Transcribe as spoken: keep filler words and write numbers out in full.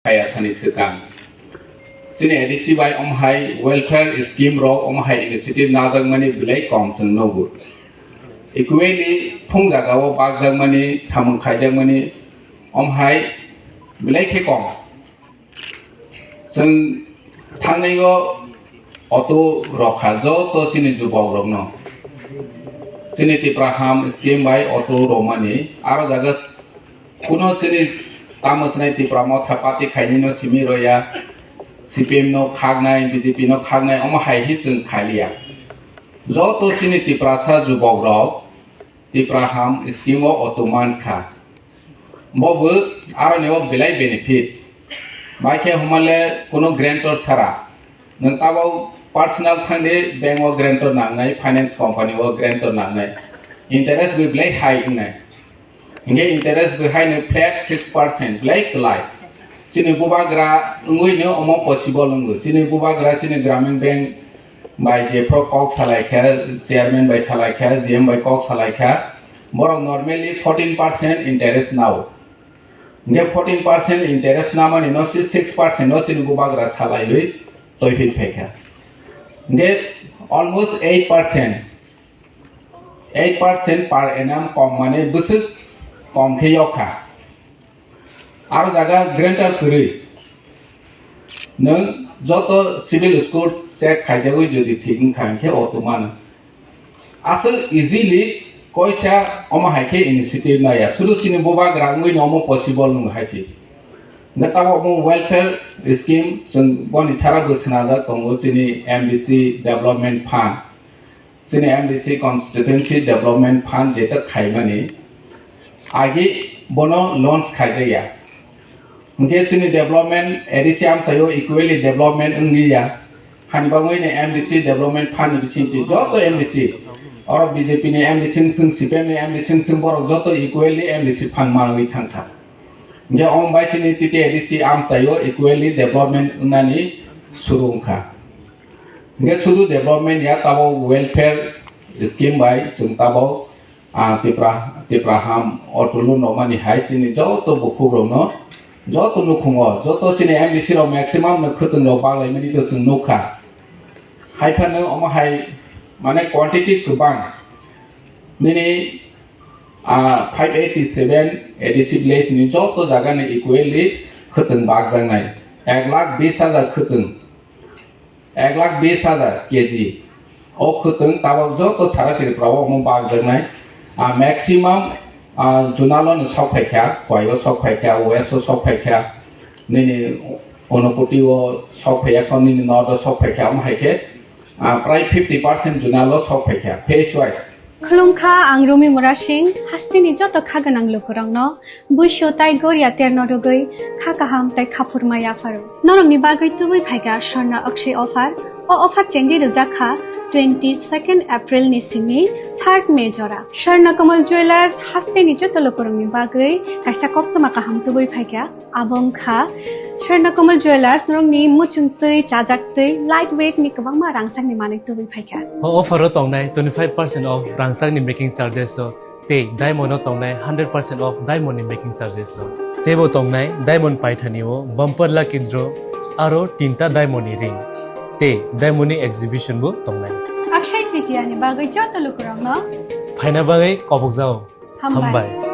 Kaya thani swkang. Chini A D C bai omo hai welfare scheme rok omo hai initiative najakmani belai kom chwng nugo. Equally thung jagao bakjakmani, samung khaijakmani omo hai belai khe kom. Chwng thangnai o auto rok kha joto chini jubok rokno. Chini Tipra Ham scheme bai auto romani aro jaga kuno chini tamo chinai Tipra Motha party khainino simi roya, C P M no khaknai, B J P no khaknai, omo hai hi chwng khailiya. Joto chini Tiprasa jubok rok Tipra Ham scheme o auto man kha. Bo bo aroni o belai benefit. Bai khe humale kuno guarantor sara. Nwng tabok personal thangdi bank o guarantor nangnai, finance company o guarantor nangnai. Interest bo belai high wngnai. Hinkhe interest bo high no flat six percent belai kwlai. Chini bubagra wngwi no omo possible wngo. Chini bubagra chini Gramin Bank bai jephru kok salai kha, chairman bai salai kha, G M bai kok salai kha, borok normally fourteen percent interest nao. Hinkhe fourteen percent interest namani no si six percent no chini bubagra salaiwi toiphi phaikha. Hinkhe almost eight percent, eight percent per annum kom mani bwswk kom khe yokha. Aro jaga guarantor kwrwi. Nwng joto civil score check khaijagwi jodi thik wngkha hinkhe auto mano. Aswk easily koisa omo hai khe initiative naya. Sudu chini bubagra wngwi no omo possible wng hai se. Hinkhe tabok omo welfare scheme chwng boni sara bo swnajak tongo chini M D C Development Fund. Chini M D C Constituency Development Fund jeto khaimani agi bono launch khaijakya. Hinkhe chini development A D C amchaio equally development wngliya. Hani bagwi ni M D C Development Fund ni bisingtwi joto M D C, oro B J P ni M D C wngthung, C P M ni M D C wngthung, borok joto equally M D C fund manwi thangkha. Hinkhe omo bai chini T T A D C amchaio equally development wngnani suru wngkha. Hinkhe sudu development ya, tabok welfare scheme bai chwng tabok, ah, Tipra, Tipra Ham auto loan rwmani hai chini joto bukhukrokno, joto nukhungo, joto chini M D C rok maximum no khwtwng rok baglaimani to chwng nukha. Haiphano omo hai mane quantity kwbang. Nini, ah, five eighty seven A D C village ni joto jaga ni equally khwtwng bakjaknai. Ek lakh bis hajar khwtwng. Ek lakh bis hajar K G. O khwtwng tabok joto sara Tripura o omo bakjaknai. Ah, maximum, ah, Junalo no sok phaikha, Khowai o sok phaikha, West o sok phaikha, nini Unakoti o sok phaiya kho, nini North o sok phaikha, omo hai khe, ah, prai fifty percent Junalo sok phaikha, phase wise. Khulumkha, ang Rumi Murasing, hasteni joto kha gwnang lukurokno buisu tai goria terno rwgwi kha kaham tai khaphurma yapharo. Norokni bagwi tubui phaikha Swarna Akshay offer. O offer chengwi rwjakha twenty second April ni simi third May jora. Swarna Kamal Jewellers hasteni joto lukurokni bagwi kaisa koktwma kaham tubui phaikha. Abo wngkha Swarna Kamal Jewellers, norokni muchungtwi, chajaktwi, light weight ni kwbangma rangchakni manwi tubui phaikha. O offer o tongnai twenty five percent off rangchakni making charges o, tei diamond o tongnai hundred percent off diamond ni making charges o. Teibo tongnai diamond paithani o bumper lucky draw aro tinta diamond ni ring, tei diamond ni exhibition bo tongnai. Akshay Tritiya ni bagwi joto lukurokno phaina bagwi kobokjao. Hambai. Hambai.